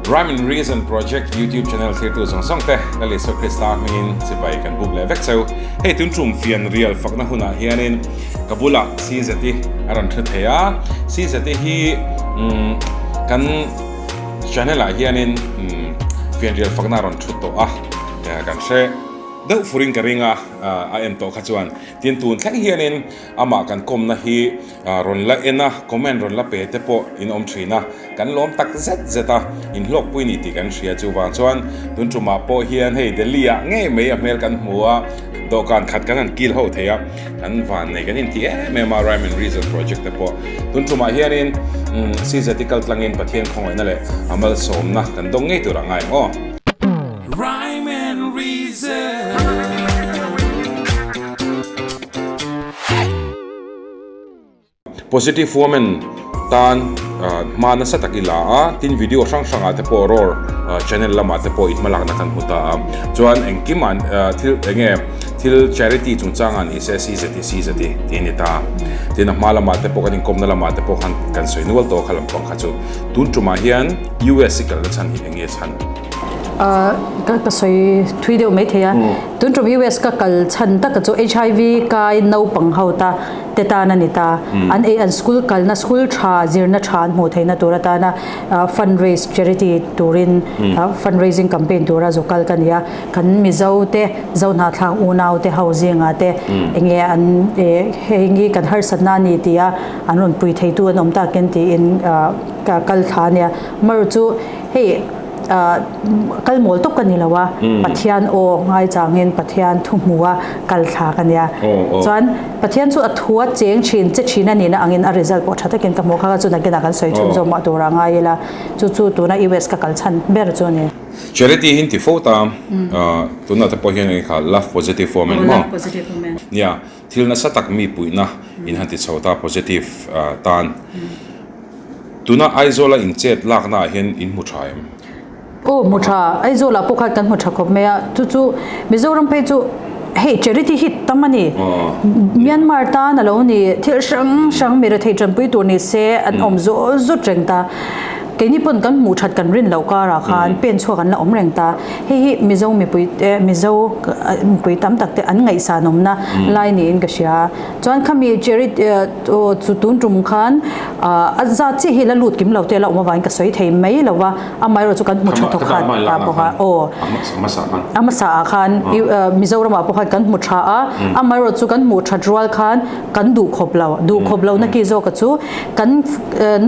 Rhyme and Reason Project YouTube channel thlirtu zawng zawng te Lal Isua Krista hmingin chibai kan buk leh vek cheu. Hei tun tum fian rial fakna hunah hianin ka bulah CZ-i a rawn thu thei a. CZ-i hi kan channel ah hianin fian rial fakna a rawn thu tawh a, kan hre deuh furin ka ring a, a en tawh kha chuan. Tin tun thleng hianin amah kan kawmna hi rawn la en a, comment rawn la pe te pawh in awm thin a, kan lawm tak zet zet a, in hlawkpui ni tih kan hria. Chuvang chuan tun tumah pawh hian hei Delhi ah ngei mai a hmel kan hmu a, dawhkan khat kan han kil ho thei a, kan van nei kan inti em em a, Rhyme and Reason project te pawh tun tumah hianin CZT kal tlangin Pathian khawngaihna leh a malsawmna kan dawng ngei tur a ngai ang aw. Rhyme and Reason. Positive Woman tan hma nasa tak i la a, tin video hrang hrangah te pawh roar channel lamah te pawh i hmalakna kan hmu ta a, chuan engkim an thil enge thil charity chungchangah ni se si zeti si zeti tih a ni ta, tin a hma lamah te pawh kan inkawmna lamah te pawh khan kan sawi nual tawh kha lampang kha chu tun tumah hian US i kalna chhan hi enge chhan? Ka sawi thui deuh mai thei a, tun tum US ka kal chhan taka chu HIV kai naupang ho ta te tan a ni ta, an ei an school kalna school tha zirna tha an hmuh theihna tur atana fund raise charity turin fund raising campaign tura zu kal ka ni a, kan Mizo te Zohnahthlak unau te ho zingah te enge an hei hi kan harsatna a ni tia an rawn pui theitu an awm takin tiin ka kal thla a nia, amaherawhchu chu hei kal mawl tawp ka ni lo a, Pathian aw ngai changin Pathian thu hmu a kal thla ka nia. Chuan Pathian chu a thu a cheng thin che thin a nihna angin a result pawh tha takin ka hmu kha chu nakinah kan sawi chhun zawk mah tura ngai ila, chu chu tuna US ka kal chhan ber chu a ni. Charity hi inti fo ta, tunah te pawh hian eng kha love positive woman maw? Nia, thil nasa tak mi puihna in han ti chho ta positive tan. Tuna Aizawla in chet lakna ah hian in hmu tha em? Aw hmu tha, Aizawlah pawh khan kan hmu tha khawp mai a, chu chu Mizoram phei chu hei charity hi tam a ni, Myanmar tan a lo ni, thil hrang hrang mi rethei tanpui tur ni se an awm zawt zawt reng ta. Keini pawn kan hmuh that kan rin loh karah khan pen chhuak an la awm reng ta. Hei hi Mizo mipui te, Mizo mipui tam tak te an ngaihsan awmna lai niin ka hria. Chuan khami charity chu tun tum khan a zat chiah hi la lut kim lo te la awm avangin ka sawi thei mai lo va, amaherawhchu kan hmu tha thawk khat ta bawk a, aw a hmasa ah khan Mizoramah pawh khan kan hmu tha a, amaherawhchu kan hmuh that rual khan kan duh khawp lo, duh khawp lo na ki zawk a chu kan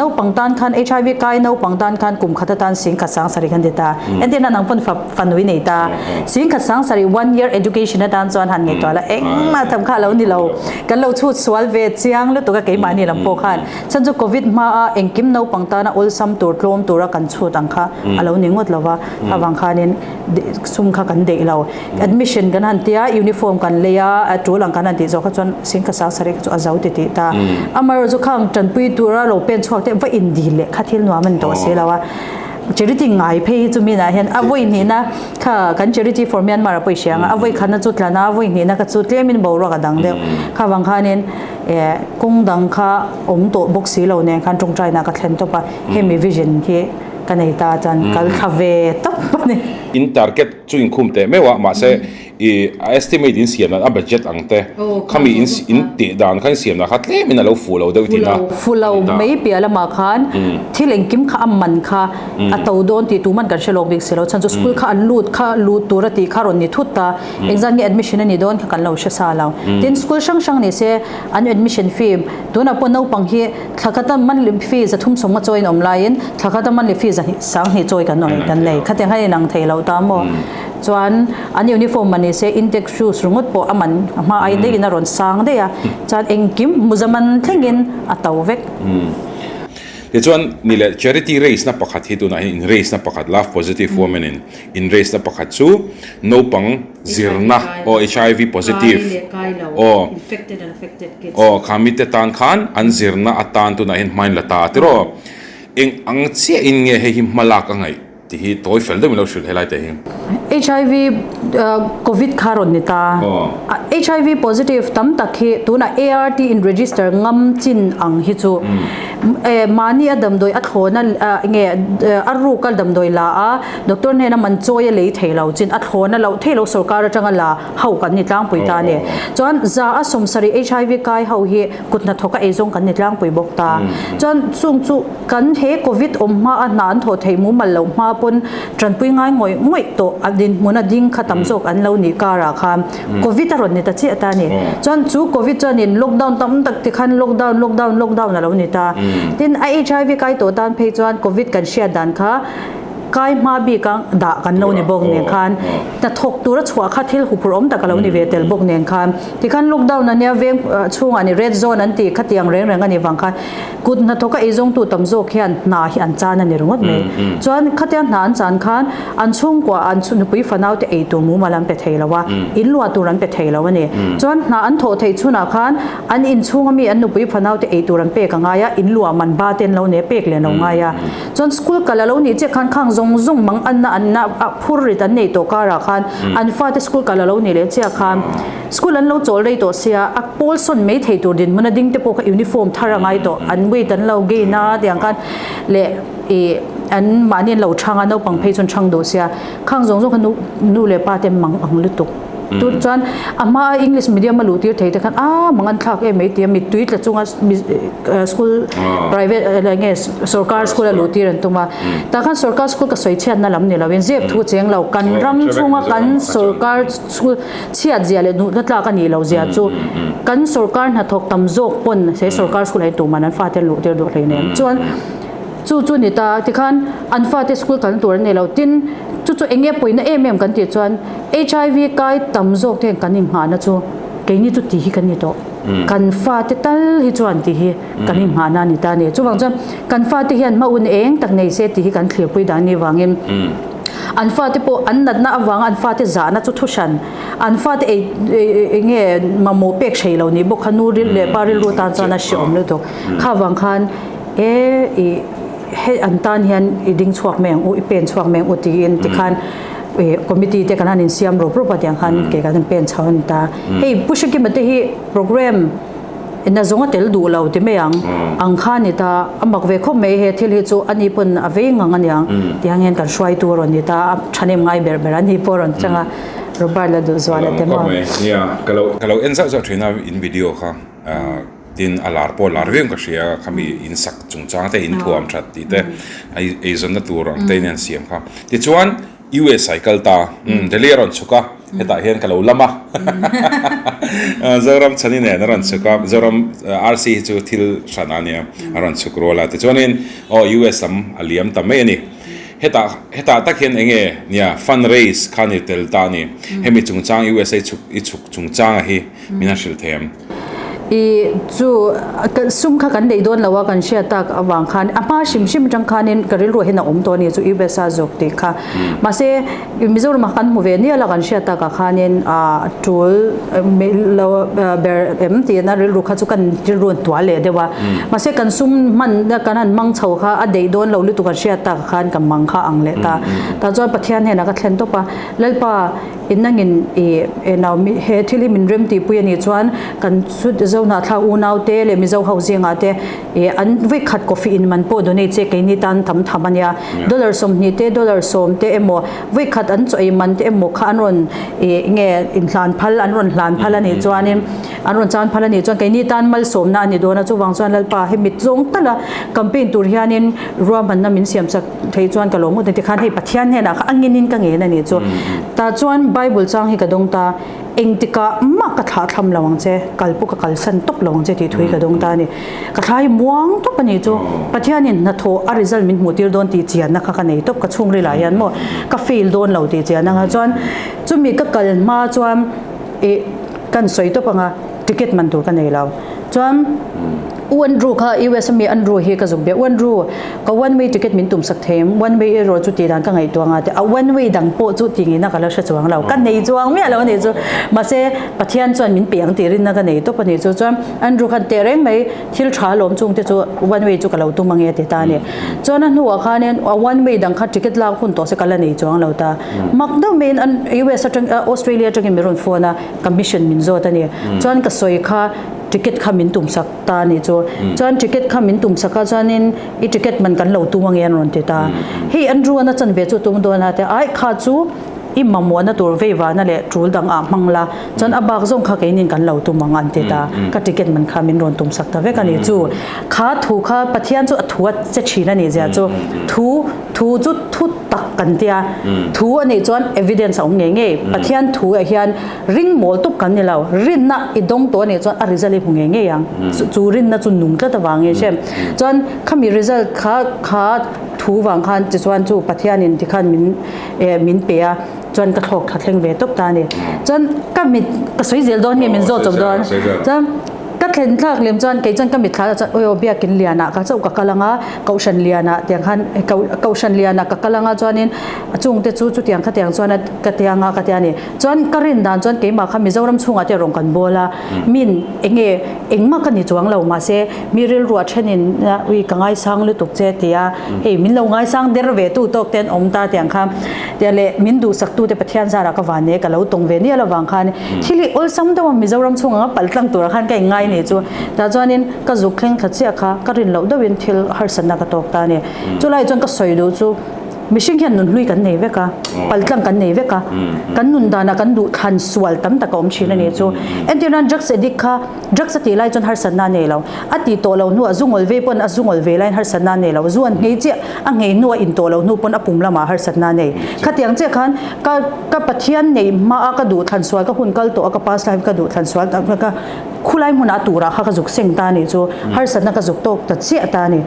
naupang tan khan HIV kai naupang tan khan kum khat atan singkhat sang sarih kan ti ta, entirna nang pawn fanui nei ta, singkhat sang sarih one year education atan chuan han ngaihtuah la engmah tham kha a lo ni lo, kan lo chhut sual ve chiang lutuk a keimahni lam pawh khan chhan chu covid hmaa engkim naupang tana awlsam tur tlawm tura kan chhut ang kha a lo ni ngawt lo va, avang khanin sum kha kan deih lo. Admission kan han tia uniform kan lei a, a tul ang kan han tih zawh kha chuan singkha sang sarih kha chu a zo ti tih ta. Amaherawhchu chu khang tanpui tura lo pen chhuak te va indil leh kha thil nuam a ni tawh si lo a. Charity ngai phei hi chu minah hian a vawi hnihna kha kan Charity for Myanmar a pawisa ang a, a vawi khatna chu tlan a, a vawi hnihna kha chu tlemin boruak a dang deuh. Kha vang khanin eh kawng dang kha awm tawh bawk si lo nen khan tawngtaina ka thlen tawp a, hemi vision hi ka nei ta chuan kal thla ve tawp a ni. In target Chu inkhum teh meuh a, mahse i a estimate in siam dan a budget ang te khami in in tih dan kha in siam dan kha tlem in a lo fuh lo deuh tihna Fuh lo mai piah lamah khan thil engkim kha a man kha a to dawn tih tuman kan hre lawk bik si lo chhan chu school kha an lut kha lut tur a tih kha rawn ni thut ta engzat nge admission a ni dawn kha kan lo hre sa lo tin school hrang hrang ni se an admission fee tunah pawh naupang hi Thla khat a monthly fee 300 nga chawi in awm laiin thla khat a monthly fee 120 chawi kan awm kan nei. Khatiang khan inang thei lo ta maw? Chuan an uniform man ni se index shoes ringawt pawh a man a hma ai daih in a rawn sang daih a. Chuan engkim muzaman thlengin a to vek. Tichuan ni leh charity race na pakhat hi tunah hian in race na pakhat love positive women in in race na pakhat chu naupang zirna aw HIV positive aw aw kha mite tan khan an zirna atan tunah hian hmain la ta tiraw eng ang chiah in nge hei hi hma lak a ngaih tih hi tawi fel deuh in lo hrilh helai te hi. HIV covid kha rawn ni ta HIV positive tam tak hi tunah ART in register ngam chin ang hi chu. Mahni a damdawi a thlawna nge a ruka damdawi la a doctor hnena man chawi a lei thei lo chin a thlawna loh thei lo sorkar atanga la ho kan ni tlangpui ta a ni. Chuan 170 HIV kai ho hi kut hnathawk a eizawng kan ni tlangpui bawk ta. Chuan chung chu kan he covid awm hma a hna an thawh theih mumal loh hma pawn tanpui ngai ngawih ngawih tawh a dinhmun a ding kha tam zawk an lo nih karah khan Covid a rawn ni ta chiah ta a ni. Chuan chu Covid chuanin lockdown tam tak ti khan lockdown lockdown lockdown a lo ni ta. Tin a HIV kai tawh tan phei chuan Covid kan hriat dan kha kai hma bik a dah kan lo ni bawk nen khan hnathawk tura chhuah kha thil huphurh awm tak a lo ni ve tel bawk nen khan tikhan lockdown a nia veng chhungah ni red zone an tih khatiang reng reng a nih vang khan Kut hnathawk a eizawngtu tam zawk hian hna hi an chan a ni ringawt mai. Chuan khatia hna an chan khan an chhungkua an nupui fanau te ei tur mumal an pe thei lo a, in luah tur an pe thei lo a ni. Chuan hna an thawh theih chhunah khan an inchhunga mi an nupui fanau te ei tur an pek a ngai a, in luah man ba te an lo nei a, pek leh an lo ngai a. Chuan school kal a lo nih chiah khan khang zawng zawng mang anna anna phur rit an nei tawh karah khan an fate school kal a lo nih leh chiah khan School an lo chawl rei tawh sia, a pawl sawn mai thei tur dinhmun a ding te pawh kha uniform thar a ngai tawh, an weight an lo gain a tiang khan leh ih an mahni an lo chhang a, naupang phei chuan chhang duh sia, khang zawng zawng kha nu nu leh pa te mang ang lutuk. Tun chuan a hma a English medium a luh tir thei te khan a mang an thlak em mai tia mittui tla chunga school private eng nge sorkar school a luh tir an tum a, tah khan sorkar school ka sawi chhiatna lam ni lovin zep thu cheng lo kan ram chhunga kan sorkar school Chhiat zia leh duhna tlak a nih loh zia chu kan sorkar hnathawk tam zawk pawn he sorkar school ah hian tuman an fate an luh tir duh hleinem. Chuan chu chu ni ta tikhan an fate school kalna tur an nei lo. Tin chu chu eng nge pawina em em kan tih chuan HIV kai tam zawk te hian kan inghahna chu keini chu tih hi kan ni tawh. Kan fate tal hi chuan tih hi kan inghahna a ni ta a ni. Chuvang chuan kan fate hian hma un eng tak nei se tih hi kan thlirpui dan ni vangin An fate pawh an natna avanga an fate zahna chu thuhran, an fate ei eng nge mamawh pek hrei lo nih bawk kha nu ril leh pa rilru tan chuan a hreawm lutuk. Kha vang khan e i he an tan hian i ding chhuak mai ang u, i pen chhuak mai ang u tiin tikhan i committee te kan han insiam rawp rawp a tiang khan ke kan han pen chho a ni ta. Hei Pu Hrekima te hi program Ina zawng a tel duh lo ti mai ang. Ang kha a ni ta, a mak ve khawp mai he thil hi chu a ni pawn a vei ngang a niang tih ang hian kan hruaitu a rawn ni ta, a thahnem ngai ber ber a ni pawh a rawn chang a, Robert la duh zual a ti maw? Nia, ka lo ka lo en zauh zauh thin a in video kha, tin a lar pawh a lar viau in ka hria khami in sak chungchang te in thuam that tih te eizawnna tur ang te in an siam kha. Tichuan US ai kal ta, umm Delhi a rawn chhuk a, hetah hian ka lo lam a, Zoram chhani nen a rawn chhuk a, Zoram RC hi chu thil hran a nia, a rawn chhuk rual a, tichuanin aw US lam a liam ta mai a ni. Hetah hetah tak hian eng nge nia fund raise kha ni tel ta a ni, hemi chungchang US a i chhuk i chhuk chungchanga hi min han hrilh thei em? I chu sum kha kan neih dawn lo a kan hriat tak avang khan a hma hrim hrim atang khanin ka rilruah hian a awm tawh a ni chu USA zawk tih kha mahse Mizoram ah kan hmu ve nial a kan hriat takah khanin ah tul lo ber em tiin a rilru kha chu kan rilru an tual leh deuh a mahse kan sum hman kan han hmang chho kha a deih dawn lo lutuk kan hriat takah khan ka mang kha ang leh ta tah chuan Pathian hnenah ka thlen tawp a Lalpa In nangin i enau he thil hi min rem tihpui a nih chuan kan Zo hnahthlak unau te leh Mizo ho zingah te i an vawikhat coffee in man pawh donate che keini tan tam tham a nia. Dollar 20 te dollar 10 te emaw vawikhat an chaw ei man te emaw kha an rawn i nge inhlan phal an rawn hlan phal a nih chuanin an rawn chan phal a nih chuan keini tan malsawmna a ni dawn a chuvang chuan Lalpa hemi zawng tala campaign tur hianin ruahmanna min siam chak Thei chuan ka lo ngawt a tikhan hei Pathian hnenah kha a nginin ka ngen a nih chu. Tah chuan Bible chang hi ka dawng ta, engtikah mah ka thlah thlam lo ang che, kal pawh ka kalsan tawp lo ang che tih thu hi ka dawng ta a ni. Ka thla hi muang tawp a nih chu. Pathianin hnathawh a result min hmuh tir dawn tih chianna kha ka nei tawp, ka chhungril ah hian maw ka fail dawn lo tih chianna kha chuan chumi ka kal hma chuan ih kan sawi tawp ang a, ticket man tur ka nei lo. Chuan U Andrew kha US ami Andrew hi ka zuk bia, U Andrew ka one way ticket min tum sak thei em? One way erawh chu tih dan ka ngaihtuah nga te, a one way dang pawh chu tih ngei na ka la hre chuang lo, ka nei chuang miah lo a nih chu, mahse Pathian chuan min pe ang tih rinna ka nei tawp a nih chu, chuan Andrew khan teh reng mai thil tha lawm chung te chu one way chu ka lo tum ange a ti ta a ni. Chuan a hnuah khanin a one way dang kha ticket lak hun tawh se ka la nei chuang lo ta, mak deuh maiin an US atang Australia atangin min rawn phone a, ka mission min zawt a ni, chuan ka sawi kha. ticket kha min tumsak ta a nih chu. Chuan ticket kha min tumsak a chuanin i ticket man kan lo tum ange an rawn ti ta. Hei Andrew-an a chanve chu a tum dawn a tia ai kha chu i mamawhna tur veivahna leh tul dang ah hmang la chuan a bak zawng kha keinin kan lo tum ang an ti ta. Ka ticket man kha min rawn tumsak ta vek a nih chu. Kha thu kha Pathian chu a thu a che thin a nih zia chu thu Thu chu thu tak kan tia, thu a nih chuan evidence a awm ngei ngei. Pathian thu ah hian ring mawl tup kan ni lo, rinna i dawng tawh a nih chuan a result i hmu ngei ngei ang. Chu rinna chu nung tlat avang nge hriat. Chuan khami result kha kha thu vang khan tichuan chu Pathianin tikhan min eh min pe a, chuan ka thlawk thla thleng ve tawp ta a ni. Chuan ka mit ka sawi zel dawn nge min zawt chawp dawn. Chuan Ka thlen thlak lem chuan kei chuan ka mitthla ah chuan awiaw biakin lianah ka chauh ka kal anga kohhran lianah tiang khan kohhran lianah ka kal anga chuanin a chungte chu chutiang khatiang chuan a ka ti anga ka ti a ni. Chuan ka rin dan chuan keimah kha Mizoram chhungah te rawn kan bawl a min enge engmah ka ni chuang lo mahse mi rilruah thenin ui ka ngaisang lutuk che tia hei min lo ngaisang der ve tu tawk te an awm ta tiang kha tia leh min duhsak tute Pathian zarah ka van e ka lo tawng ve nial avang khan Thil hi awlsam deuh a Mizoram chhung anga pal tlang turah khan ka inngai nih chu. Tah chuanin ka zuk thleng thla chiah kha ka rin loh deuhin thil harsatna ka tawk ta a ni. Chulai chuan ka sawi duh chu mihring hian nunhlui kan nei vek a, pal tlang kan nei vek a, kan nun danah kan duh thlan sual tam tak a awm thin a nih chu. Entir nan drugs addict kha drugs a tih lai chuan harsatna a nei lo, a tih tawh lo hnuah zu ngawl ve pawn a zu ngawl ve laiin harsatna a nei lo, zu an nghei chiah a nghei hnuah in tawh lo hnu pawn a pum lamah harsatna a nei. Khatiang chiah khan ka Ka Pathian neih hmaa ka duh thlan sual, ka hun kal tawh a ka past life ka duh thlan sual tak ka khulai hmunah a turah kha ka zuk seng ta a nih chu, harsatna ka zuk tawk ta chiah ta a ni.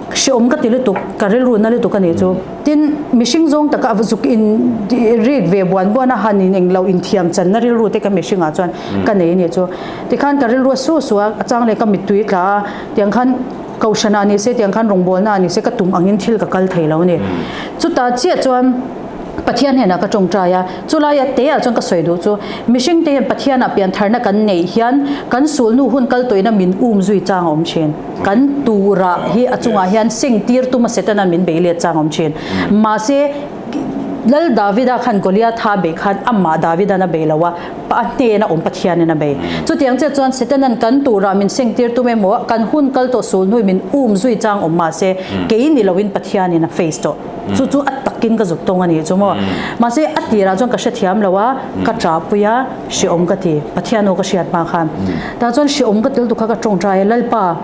Hreawm ka ti lutuk, ka rilru na lutuk a nih chu. Tin, mihring zawng taka a zuk in rik ve buan buan a han in englo inthiam channa rilru te ka mihringah chuan ka nei a nih chu. Tikhan ka rilru a su su a, a chang leh ka mittui tla a, tiang khan Kohhranah ni se tiang khan rawngbawlna ah ni se ka tum angin thil ka kal thei lo a ni. Chutah chiah chuan Pathian hnenah ka tawngtai a, chulaia te ah chuan ka sawi duh chu mihring te hian Pathianah piantharna kan neih hian kan sulhnu hun kal tawhina min um zui chang a awm thin. Kan turah hi a chungah hian seng tir tum a Setana'n min bei let chang a awm thin. Mahse Lal Davida khan Goliatha a beih khan amah Davida'n a bei lo a, a hnena awm Pathianin a bei. Chutiang chiah chuan Setana'n kan turah min seng tir tum emaw kan hun kal tawh sulhnu min um zui chang awm mahse kei ni loin Pathianin a face tawh. Chu chu a takin ka zuk tawng a nih chu maw. Mahse a tirah chuan ka hrethiam lo a, ka ṭahpui a, hreawm ka ti. Pathian aw ka hriat hma khan. Tah chuan hreawm ka tel tuk kha ka ṭawngṭai a, Lalpa,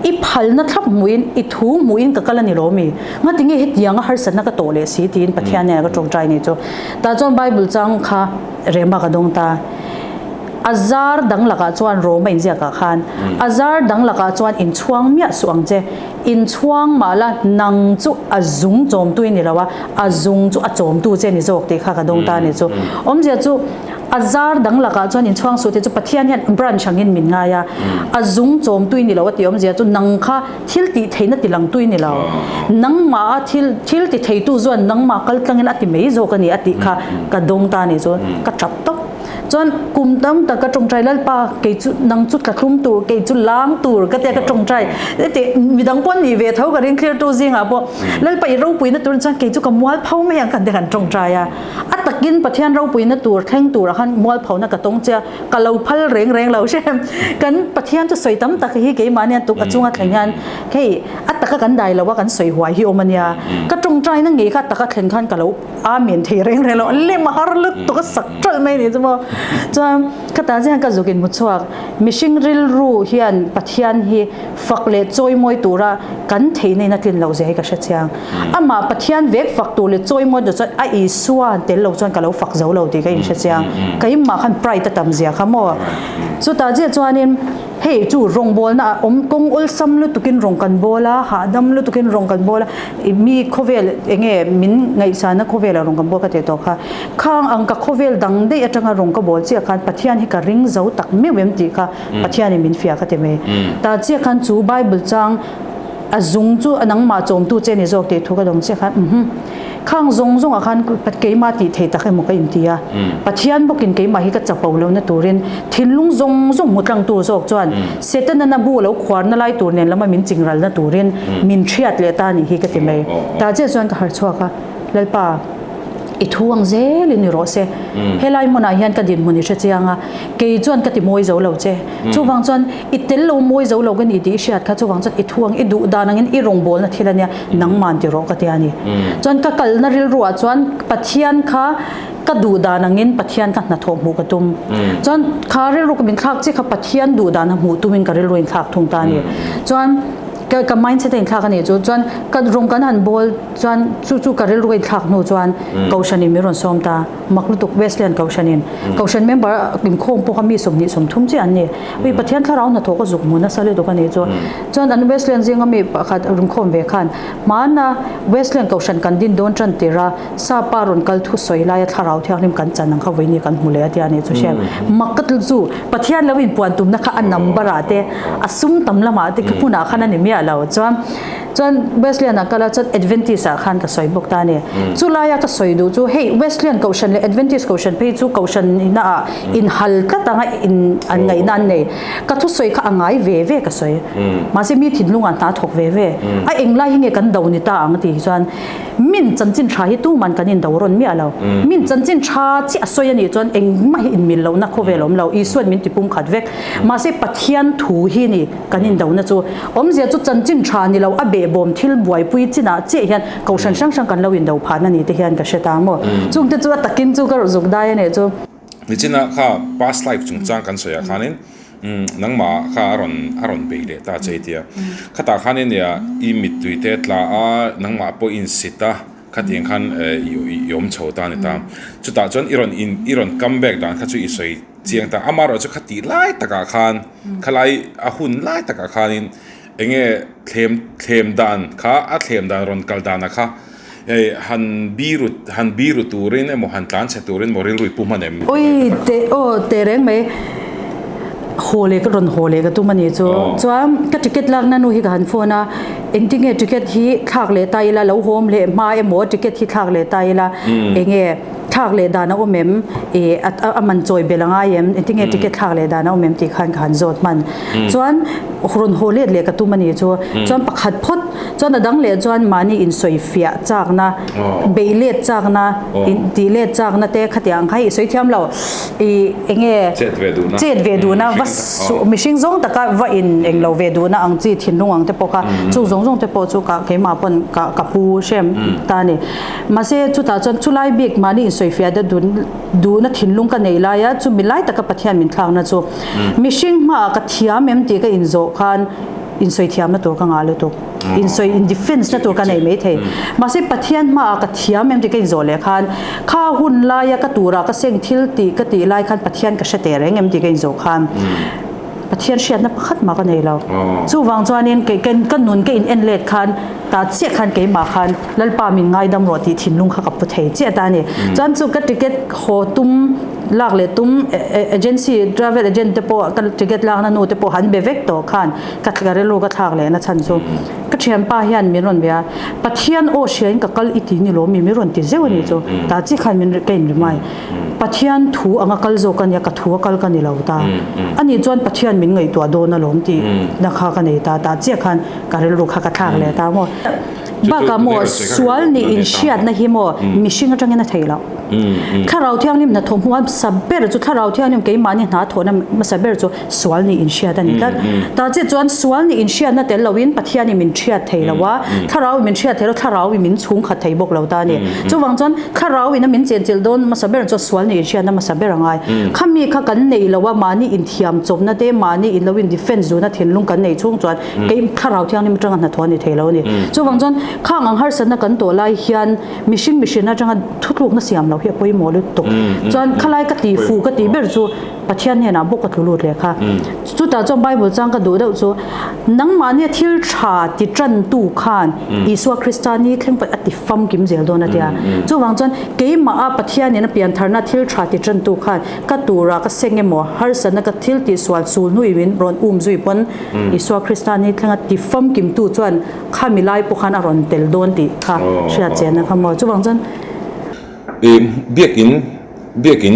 i phalna thlap hmuhin, i thu hmuhin ka kal a ni lo mi? Ngatinge hetianga harsatna ka tawh leh si tiin Pathian nen ka ṭawngṭai a nih chu. Tah chuan Bible chang kha rema ka dawng ta. A zar dang lakah chuan Roma inziakah khan, A zar dang lakah chuan inchhuang miah suh ang che. Inchhuang mah la, nang chu a zung chawmtu i ni lo a, a zung chu a chawmtu che ni zawk tih kha ka dawng ta a ni chu. Awmzia chu a zar dang lakah chuan inchhuang suh tih chu Pathian hian branch angin min ngai a, a zung chawmtu i ni lo a tih awmzia chu nang kha thil tih theihna ti langtu i ni lo. Nangmah a thil thil ti theitu chuan nangmah kal tlangin a ti mai zawk a ni a tih kha ka dawng ta a ni chu ka tap tawp. Chuan kum tam tak ka tawngtai Lalpa kei chu nang chu tlatlum tur kei chu lang tur ka tia ka tawngtai heti midang pawh an nih ve tho ka ring clear tu zingah pawh Lalpa i ropuina tur chuan kei chu ka mualpho mai ang kan ti kan tawngtai a a takin Pathian ropuina tur thleng turah khan mualphona ka tawng che a ka lo phal reng reng lo hre kan Pathian chu sawi tam tak hi keimahni a tuk a chunga thleng hian hei a taka kan dai lo a kan sawi huai hi awm a nia ka tawngtai na ngei kha a taka thlen khan ka lo Amen thei reng reng lo a lem a har lutuk a sak ṭalh mai ni chu maw. Chuan khata chian ka zuk in hmu chhuak mihring rilru hian Pathian hi fak leh chawimawi tura kan theihna in a tlin loh zia hi ka hre chiang. Amah Pathian vek fak tur leh chawimawi tur chuan a Isua tel lo chuan ka lo fak zo lo tih ka inhre chiang. Keimah khan pride a tam zia kha maw. Chutah chiah chuanin hei chu rawngbawlna ah awm kawng awlsam lutukin rawng kan bawl a, hahdam lutukin rawng kan bawl a, Mi khawvel enge min ngaihsana khawvela rawng kan bawl ka tih tawh kha, khang ang ka khawvel dang daih atanga rawng ka bawl chiah khan Pathian hi ka ring zo tak meuh em tih kha Pathianin min fiah ka ti mai. Tah chiah khan chu Bible chang a zung chu a nangmah chawmtu che ni zawk tih thu ka dawng chiah khan umm khang zawng zawngah khan keimah tih thei tak emaw ka inti a, Pathian bawkin keimah hi ka chapo lohna turin thinlung zawng zawng hmu tlangtu zawk chuan Setana na bu lo khuarna lai tur nen lama min chingralna turin min thiat leh ta nih hi ka ti mai. Tah chiah chuan ka harh chhuak a, Lalpa. I thu ang zelin ni rawh se. Helai hmunah hian ka dinhmun i hre chiang a, kei chuan ka ti mawi zo lo che. Chuvang chuan i tel lo mawi zo lo ka ni tih i hriat kha, chuvang chuan i thu ang i duh dan angin i rawngbawlna thil a nia, nangman ti rawh ka ti a ni. Chuan ka kalna rilruah chuan Pathian kha ka duh dan angin Pathian kha hnathawh hmuh ka tum. Chuan kha rilru ka min thlak chiah kha Pathian duh dan a hmuh tumin ka rilru in thlak thung ta a ni. Chuan ka ka mindset a inthlak a nih chu chuan ka rawng kan han bawl chuan chu chu ka rilru ka inthlak hnu chuan kohhranin min rawn sawm ta mak lutuk Wesleyan kohhranin kohhran member inkhawm pawh kha mi 20 30 chiah an ni ui Pathian thlarau hnathawh ka zuk hmu nasa lutuk a nih chu chuan an Wesleyan zinga mi pakhat inkhawm ve khan hmana Wesleyan kohhran kan din dawn tan tir a Sapa rawn kal thu sawi laia thlarau thianghlim kan chan ang kha vawiin kan hmu leh a tia nih chu hriat mak ka tluk chu Pathian lo inpuan tumna kha a number ah te a sum tam lamah te hmunah khan a ni miah lo chuan chuan Wesleyan ah kal a chuan Adventist ah khan ka sawi bawk ta a ni chu laia ka sawi duh chu hei Wesleyan kohhran leh Adventist kohhran phei chu kohhran ina ah inhal tlat anga in an ngaihna an nei ka thusawi kha a ngai ve ve ka sawi mahse mi thinlungah hna thawk ve ve a englai hi nge kan do ni ta ang tih hi chuan Min chanchin tha hi tuman kan indo rawn miah lo. Min chanchin tha chiah a sawi a nih chuan engmah hi inmil lohna khawvel a awm lo. Isuan min ti pumkhat vek. Mahse Pathian thu hi ni kan indona chu. Awmzia chu chanchin tha ni lo a behbawm thil buaipui chinah chiah hian kohhran hrang hrang kan lo indo phahna ni te hian ka hre ta maw. Chungte chu a takin chu ka rawn zuk dai a nih chu. Nichina kha past life chungchang kan sawiah khanin Nangmah kha a rawn a rawn bei leh ta che i tia. Khatah khanin nia i mittui te tla a, nangmah pawh i insit a, khatiang khan i awm chho ta a ni ta. Chutah chuan i rawn in i rawn come back dan kha chu i sawi chiang ta. Amaherawhchu kha tih lai takah khan khalai a hun lai takah khanin Eng nge thlem thlem dan kha a thlem dan rawn kal dana kha hei han biru han biru turin emaw han tlan chhe turin emaw rilru i pu hman em? Ui te aw teh reng mai haw leh ka rawn haw leh ka tum a nih chu chuan ka ticket lakna nu hi ka han phone a engtinge ticket hi thlak leh ta ila lo hawm leh hma emaw ticket hi thlak leh ta ila enge Thlak leh dan a awm em? Ih a man chawi belh a ngai em? Engtinge ticket thlak leh dan a awm em tih khan ka han zawt hman. Chuan rawn haw let leh ka tum a ni chu. Chuan pakhat phawt chuan a dang leh chuan mahni insawi fiah chakna, beih let chakna, tih let chakna te khatiang ang kha hi i sawi thiam lo. Ih enge chet ve duhna va mihring zawng taka va in englo ve duhna ang chi thinlung ang te pawh kha chung zawng zawng te pawh chu ka keimah pawn ka pu hrem ta a ni. Mahse, chutah chuan chulai bik mahni insawifiah deuh dun duhna thinlung ka nei lai a, chumi lai taka Pathian min thlakna chu mihring hmaah ka thiam em tih ka inzawh khan insawi thiamna tur ka ngah lutuk. Insawi in defense na tur ka nei mai thei. Mahse, Pathian hmaah ka thiam em tih ka inzawh leh khan kha hun laia ka turah ka seng thil tih ka tih lai khan Pathian ka hre teh reng em tih ka inzawh khan Pathian hriatna pakhat mah ka nei lo. Chuvang chuanin kei ka nun ka in en let khan Ta chiah khan keimah khan Lalpa min ngaidam rawh tih thinlung kha ka pu thei chiah ta a ni. Chuan chu ka ticket haw tum lak leh tum agency travel agent te pawh ka ticket lakna nu te pawh han be vek tawh khan ka ka rilru ka thlak leh na chhan chu ka thianpa hian min rawn be a, Pathian aw hriain ka kal i ti ni lawm mi min rawn ti zeuh a nih chu. Ta chiah khan min ka in remind. Pathian thu anga kal zawk a nia ka thu a kal ka ni lo ta. Ani chuan Pathian min ngaihtuah dawn alawm tih na kha ka nei ta. Ta chiah khan Ka rilru kha ka thlak leh ta maw. Bakah maw sual nih inhriatna hi maw mihring atangin a theih loh. Thlarau Thianghlim hnathawh hmu hmasa ber chu Thlarau Thianghlim keimahni hna thawhna hmasa ber chu sual nih inhriat a ni tlat. Ta chiah chuan sual nih inhriatna tel loin Pathianin min hriat thei lo a, Thlarauin min hriat thei lo, Thlarauin min chhungkhat thei bawk lo ta a ni. Chuvang chuan Thlarauin a min chenchilh dawn hmasa ber chu sual nih inhriatna hmasa ber a ngai. Khami kha kan nei lo a, mahni inthiam chawpna te, mahni in lo in defence duhna thinlung kan nei chhung chuan Kei thlarau thianghlim atanga hnathawh a ni thei lo a ni. Chuvang chuan khang ang harsatna kan tawh lai hian mihring mihrin atanga thutlukna siam loh hi a pawimawh lutuk. Chuan khalai ka tih fuh ka tih ber chu Pathian hnenah bawk ka tlu lut leh kha. Chutah chuan Bible chang ka duh deuh chu nangmahnia thil tha ti tantu khan Isua Krista ni thleng pawh a ti famkim zel dawn a tia. Chuvang chuan keimaha Pathianin a piantharna thil tha ti tantu khan ka tura ka seng emaw harsatna ka thil tihsual sul hnuin min rawn um zui pawn Isua Krista ni thlenga ti famkimtu chuan khami lai pawh khan a rawn tel dawn tih kha hriat chian a kha maw. Chuvang chuan. I biakin biakin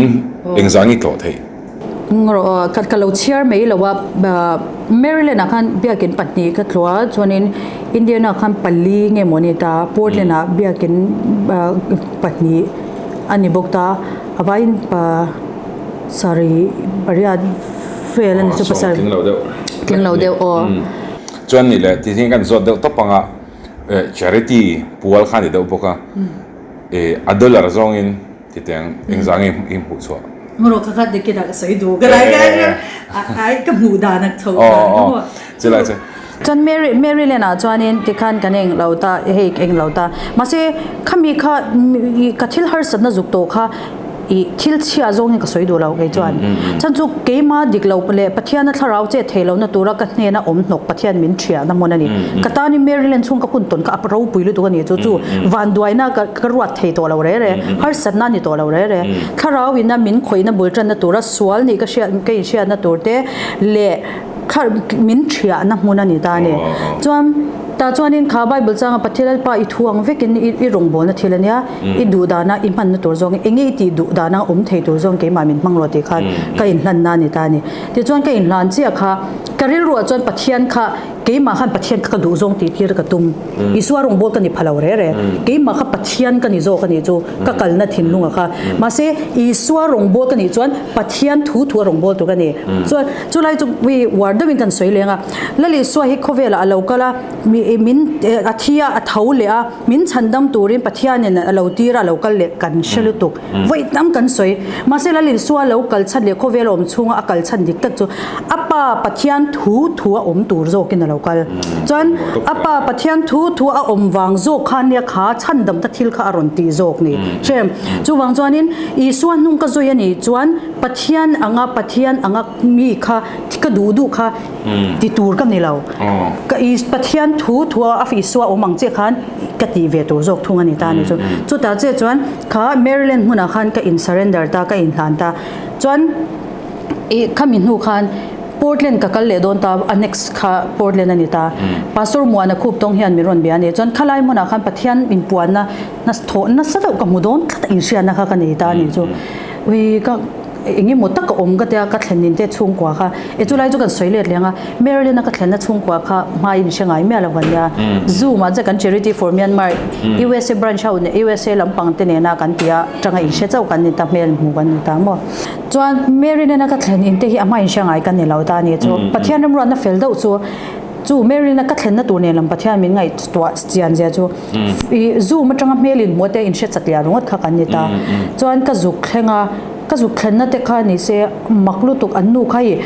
engzah nge tlawh theih? Rawh aw, ka ka lo chhiar mai lo a, Maryland ah khan biakin pahnih ka tlawh a, chuanin Indiana ah khan pali nge maw ni ta, Portland ah biakin pahnih. a ni bawk ta a vaiin pa sarih pariat vel a ni chu pasarih tling lo deuh tling lo deuh aw. Chuan nih leh tih hi kan zawt deuh tawp ang a charity pual kha a ni deuh bawk a a dollar zawngin titiang engzah nge i hmuh chhuah. Hmaraw kha kha dikinah ka sawi duh ka lai ka ai ka hmuh dan a chho dan ka hmuh. Chulai chu. Chuan Mary Maryland ah chuanin tikhan kan eng lo ta hei eng lo ta mahse khami kha ka thil harsatna zuk tawh kha ih thil chhia zawngin ka sawi duh lo kei chuan chhan chu keima dik lo leh Pathiana thlarau chet thei lohna tura ka hnena awm hnawk Pathian min thiahna hmun a ni ka tanin Maryland chhung ka hun tawn kha a ropui lutuk a ni chu chu vanduaina ka ka ruat thei tawh lo re re harsatna a ni tawh lo re re thlarau ina min khawihna bul tanna tura sual nih ka hriat ka inhriatna tur te leh Kha min thiahna hmun a ni ta a ni. Chuan tah chuanin kha Bible changa Pathian Lalpa i thu ang vekin i rawngbawlna thil a nia, i duh dana i hmanna tur zawng enge i tih duh dana awm thei tur zawng keimah min hmang rawh tih khan ka inhlanna a ni ta a ni. Tichuan ka inhlan chiah kha ka rilruah chuan Pathian kha keimah khan Pathian kha ka duh zawng tih tir ka tum. Isua rawngbâwl ka ni pha lo re re. Keimah kha Pathian ka ni zawk a nih chu ka kalna thinlunga kha. Mahse Isua rawngbâwl ka nih chuan Pathian thu thu a rawngbâwl tur ka ni. Chuan Chulai chu mi uar deuhin kan sawi leng a, Lal Isua hi khawvelah a lo kal a, mi min a thi a, a tho leh a, min chhandam turin Pathianin a lo tir a, a lo kal leh kan hre lutuk. Vawi tam kan sawi. Mahse Lal Isua lo kal chhan leh khawvel a awm chhunga a kal chhan dik tak chu a Pa Pathian thu thu a awm tur zawkin a lo kal. Chuan a Pa Pathian thu thu a awm vang zawk khan nia kha chhandamna thil kha a rawn tih zawk ni. Hrem. Chuvang chuanin Isua hnung ka zui a nih chuan Pathian anga Pathian anga mi kha ka duh duh kha ti tur ka ni lo. Ka Pathian thu thu a Isua awm ang chiah khan ka tih ve tur zawk thung a ni ta a ni chu. Chutah chiah chuan kha Maryland hmunah khan ka in surrender ta, ka inhlan ta. Chuan ih khami hnu khan Portland ka kal leh dawn ta, a next kha Portland a ni ta. Pastor Muana khup tawng hian min rawn bia a ni. Chuan khalai hmunah khan Pathian inpuanna thawh nasa deuh ka hmu dawn tlat a inhriatna kha ka nei ta a ni chu. Ui ka eng emaw tak a awm ka tia ka thlen nin te chhungkua kha e chulai chu kan sawi let leng a Marilyn a ka thlenna chhungkua kha hma in hre ngai miah lo kan nia Zoom ah che kan Charity for Myanmar USA branch ho USA lampang te nena kan tia tanga in hre chauh kan ni ta hmel hmu kan ni ta maw chuan Marilyn a ka thlen in te hi a hma in hre ngai kan ni lo ta ni chu Pathian remruatna fel deuh chu chu Marilyn a ka thlenna tur nen lam Pathian min ngaihtuah chian zia chu I zoom atanga hmel in hmuh te in hre chat lian ringawt kha kan ni ta. Chuan ka zuk thleng a, ka zuk thlenna te kha ni se mak lutuk an nu kha i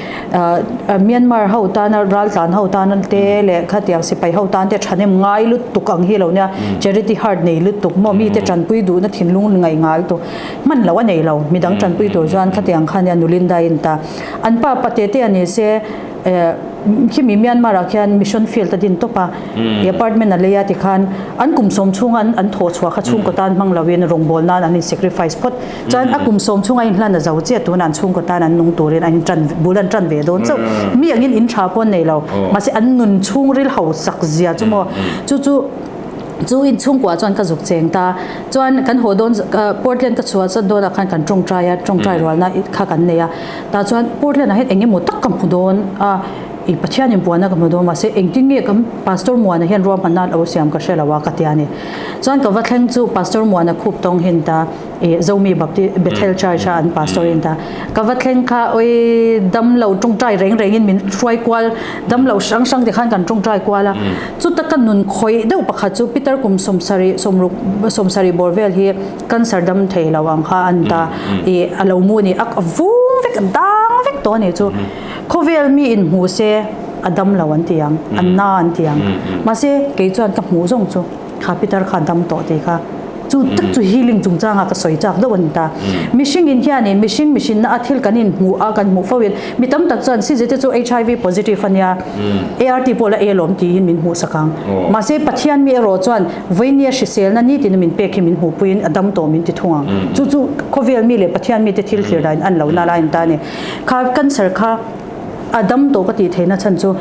Myanmar ho tana raltlan ho tana te leh khatiang sipai ho tan te thahnem ngai lutuk ang hi lo nia charity heart nei lutuk maw mite tanpui duhna thinlung ngaih ngal tu hman lo a nei lo midang tanpui tur chuan khatiang kha nia Nulinda in ta an pa pate te a ni se Khimi Myanmar ah khian mission field a din tawp a, i apartment a lei a tikhan an kum sawm chhunga an an thawh chhuah kha chhungkaw tan hmang loin rawngbawl nan an in sacrifice phawt. Chuan a kum sawm chhunga inhlan a zo chiah tunah an chhungkaw tan an nung turin an intan bul an tan ve dawn chauh. Mi angin in tha pawh an nei lo, mahse an nun chhungril hausak zia chu maw chu chu chu in chhungkua chuan ka zuk cheng ta. Chuan kan haw dawn Portland ka chhuah chawt dawnah khan kan tawngtai a, tawngtai rualna kha kan nei a. Tah chuan Portland ah hian eng emaw tak ka hmu dawn a, i Pathian inpuanna ka hmu dawn mahse engtin nge kan Pastor Muana hian ruahmanna a lo siam ka hre lo a ka ti a ni. Chuan ka va thleng chu Pastor Muana khup tawng hin ta i Zomi Baptist Bethel Church a an Pastor in ta. Ka va thleng kha oi dam lo tawngtai reng reng in min hruai kual dam lo hrang hrang te khan kan tawngtai kual a. Chuta ka nun khawih deuh pakhat chu Peter kum sawmsarih sawmruk sawmsarih bawr vel hi Cancer dam thei lo ang kha an ta i a lo mu ni a vung vek a dang vek tawh a nih chu khawvel mi in hmu se a dam lo an ti ang a na an ti ang mahse kei chuan ka hmuh zawng chu kha pitar kha a dam tawh tih kha chu tak chu healing chungchanga ka sawi chak deuh a ni ta mihring in hian in mihring mihrinna a thil kan in hmuh a kan hmuh fo in Mi tam tak chuan CZ te chu HIV positive a nia, ART pawh la e lawm tiin min hmuhsak ang. Mahse Pathian mi erawh chuan veinia hriselna nitin min pek hi min hmuhpuiin a dam tawh min ti thung ang. Chu chu khawvel mi leh Pathian mite thil thlir dahin an lo nal a in ta a ni. Kha cancer kha a dam tawh ka tih theihna chhan chu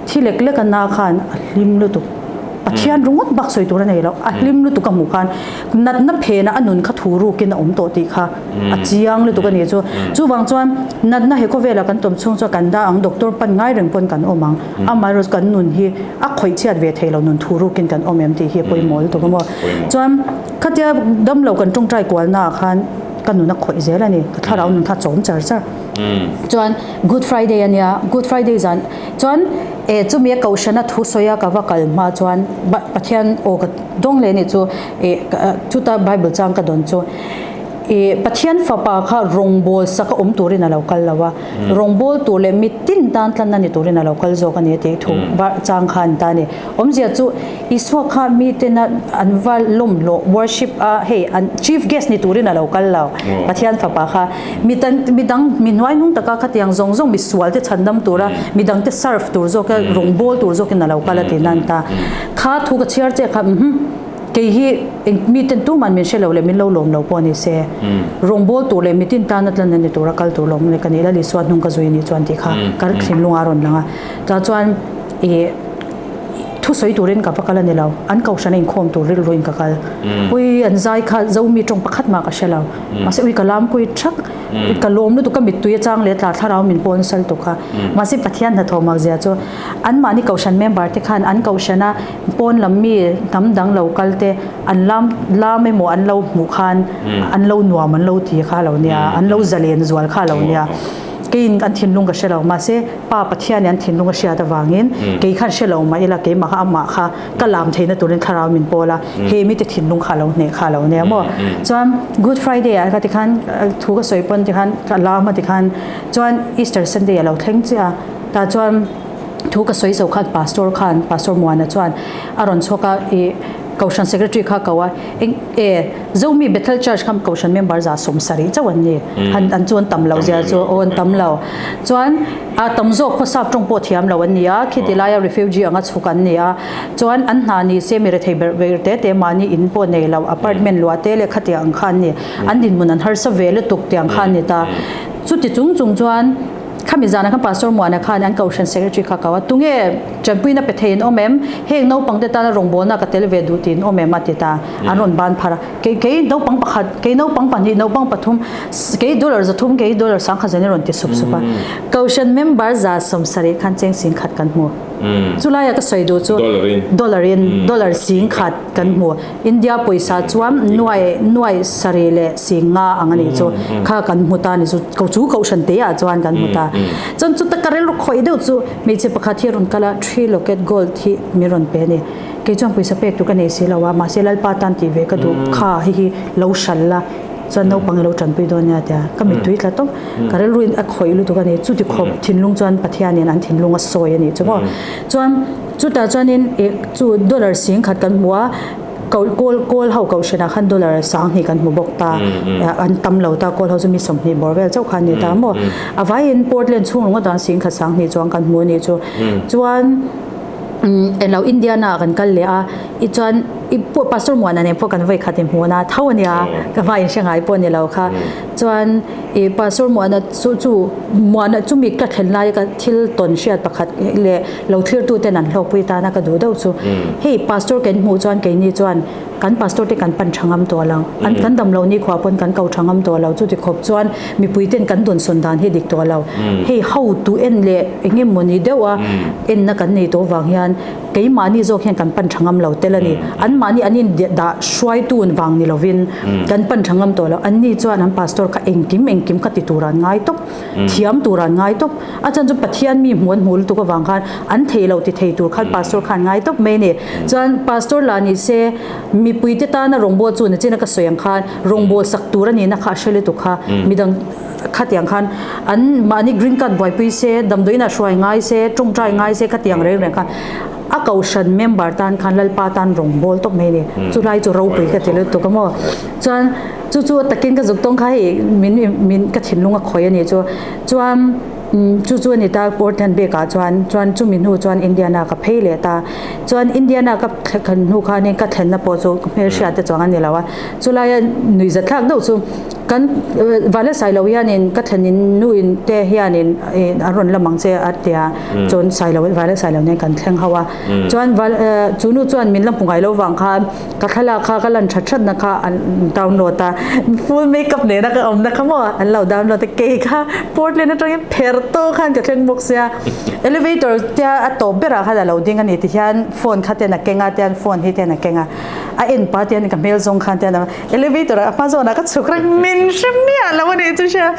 thi lek lek a na khan a hlim lutuk. Pathian ringawt bak sawi tur a nei lo. A hlim lutuk a hmuh khan natna phena a nun kha thu rukin a awm tawh tih kha a chiang lutuk a ni chu. Chuvang chuan natna he khawvela kan tawm chhung chuan kan dah ang doctor pan ngai reng pawn kan awm ang. Amaherawhchu kan nun hi a khawih chhiat ve thei lo nun thu rukin kan awm em tih hi a pawimawh lutuk a maw. Chuan khatia damlo kan tawngtai kualnaah khan ka nun a khawih zel a ni. Ka thlarau nun kha a chawm char char. Chuan Good Friday a nia, Good Friday zan chuan e chumi a kohhrana thu sawi a ka va kal hma chuan Pathian aw ka dawng leh anih chu e chuta Bible chang ka dawn chu e Pathian fapa kha rawngbawl sak a awm turin a lo kal lo a, rawngbawl tur leh mitin tan tlanna ni turin a lo kal zawk a ni a tih thu chang kha an ta a ni. Awmzia chu Isua kha mitena an va lawmhlawh, worship, a hei an chief guest ni turin a lo kal lo, Pathian fapa kha. Mi tan mi dang mi hnuaihnung taka khatiang zawng zawng mi sual te chhandam tura mi dang te serve tur zawka rawngbawl tur zawkin a lo kal a ti nan ta. Kha thu ka chhiar che kha umm kei hi eng mi ten tuman min hre lo leh min lo lawm lo pawh ni se rawngbawl tur leh mitin tana tlan a ni tura kal tur lawm ka nih la Isua hnung ka zui anih chuan tih kha ka thinlung a rawn lang a. Tah chuan ih Thusawi turin ka va kal a ni lo, an kohhran a inkhawm tur rilruin ka kal. Ui an zai kha Zomi tawng pakhat mah ka hre lo. Mahse ui ka lam kui thak, ka lawm lutuk ka mittui a chang leh tla thlarau min pawn sal tuk kha. Mahse Pathian hnathawh mak zia chu anmahni kohhran member te khan an kohhrana pawn lam mi hnam dang lo kal te an lam lam emaw an lo hmuh khan an lo nuam an lo ti kha a lo nia, an lo zalen zual kha a lo nia. Keiin an thinlung ka hre lo, mahse Pa Pathianin an thinlung a hriat avangin kei khan hre lo mah ila keimah kha amah kha ka lam theihna turin thlarau min pawl a, he mite thinlung kha a lo hneh kha a lo nia maw. Chuan Good Friday ah kha tikhan thu ka sawi pawn tikhan ka lam a tikhan chuan Easter Sunday a lo thleng chiah a, tah chuan thu ka sawi zo khan Pastor khan Pastor Muana chuan a rawn chhuak a ih Kohhran Secretary kha ko a eng e Zomi Bethel Church kha Kohhran member 70 chauh an ni han an chu an tam lo zia chu aw an tam lo chuan a tam zawk khaw sap tawng pawh thiam lo an ni a khiti laia refugee anga chhuk an ni a chuan an hna ni se mi rethei ber ber te te mahni in pawh nei lo apartment luah te leh khatiang ang kha an ni an dinhmun an harsa ve lutuk tiang kha an ni ta chuti chung chung chuan Khami zanah khan Pastor Muana khan an Kohhran Secretary kha ko a, Tunge tanpuina pe thei an awm em? Heng naupangte tana rawngbawlna ka tel ve duh tiin awm em? a ti ta. An rawn ban phar a, Kei kei naupang pakhat, kei naupang pahnih, naupang pathum, kei dollar 300, kei dollar 10,000 zanin rawn ti sup sup a. Kohhran member 70 khan cheng 10,000 kan hmu. Chulaia ka sawi duh chu dollar in dollar 10,000 kan hmu. India pawisa chuan nuai nuai sarih leh singa ang a nih chu kha kan hmu ta a ni chu ko chu kohhran te ah chuan kan hmu ta chuan chuta ka rilru khawih deuh chu hmeichhe pakhat hi a rawn kal a three locket gold hi min rawn pe a ni kei chuan pawisa pek tur ka nei si lo a mahse Lalpa tan tih ve ka duh kha hei hi lo hral la chuan naupang i lo tanpui dawn nia tia ka mittui tla tawp ka rilru in a khawih lutuk a ni chuti khawp thinlung chuan Pathianin an thinlung a sawi a nih chu maw chuan Chutah chuanin ih chu dollar 10,000 kan hmu a, ko kawl kawl ho kohhranah khan dollar 2000 kan hmu bawk ta, an tam lo ta kawl ho chu mi 20 bawr vel chauh kha an ni ta maw. A vaiin Portland chhung ringawt ah 10,000 20,000 chuang kan hmu a nih chu. Chuan englo Indiana ah kan kal leh a, i chuan i Pastor Muana nen pawh kan vawi khat inhmuhna tho a nia, ka hma inhre ngai pawh a ni lo kha. Chuan ih Pastor Muana chu chu Muana chumi ka thlen laia ka thil tawn hriat pakhat leh lo thlirtu ten an hlawkpui tana ka duh deuh chu hei pastor kan hmuh chuan keini chuan kan pastor te kan pan tha ngam tawh lo an kan dam loh nikhua pawn kan ko tha ngam tawh lo chuti khawp chuan mipui ten kan dawnsawn dan hi dik tawh lo hei hotu en leh eng emaw ni deuh a enna kan nei tawh vang hian keimahni zawk hian kan pan tha ngam lo tel a ni anmahni an in dah hruaitu vang ni lovin kan pan tha ngam tawh lo anni chuan an pastor kha engkim engkim kha ti tur an ngai tawp thiam tur an ngai tawp. A chan chu Pathian mi hmuh an hmuh lutuk avang khan an thei lo ti thei tur khan Pastor khan ngai tawp mai a ni. Chuan Pastor lah ni se mipui te tana rawngbâwl chu nachina ka sawi ang khan rawngbâwl sak tur a nihna kha a hre lutuk kha midang khatiang khan an mahni green card buaipui se, damdawiin ah hruai ngai se, tawngtai ngai se khatiang reng reng khan a kohhran member tan khan Lalpa tan rawngbâwl tawp mai a ni. Chulai chu ropui ka ti lutuk a maw. Chuan chu chu a takin ka zuk tawng kha hei min min ka thinlung a khawih a nih chu. Chuan chu chu a ni ta Portland bik ah chuan chuan chumi hnu chuan Indiana ka phei leh ta. Chuan Indiana ka thlen hnu khanin ka thlenna pawh chu hmelhriat te chuang a ni lo a. Chulaia nuihzat thlak deuh chu. Kan Vale Sailo hianin ka thlenin nu in te hianin an rawn lam ang che a tia chuan Sailo Vale Sailo nen kan thleng ho a. Chuan chu nu chuan min la hmu ngai lo vang khan ka thlalak kha ka lan that that na kha an download a, full makeup nena ka awmna kha maw an lo download a, kei kha Portland atangin pher tawk khan ka thleng bawk sia. Elevator tia a tawp berah khan a lo ding a ni tihian phone kha ten a keng a tian phone hi ten a keng a, a en pah tian ka hmel zawng khan tian elevator ah a hma zawnah ka chhuk reng min hre miah lo a nih chu hria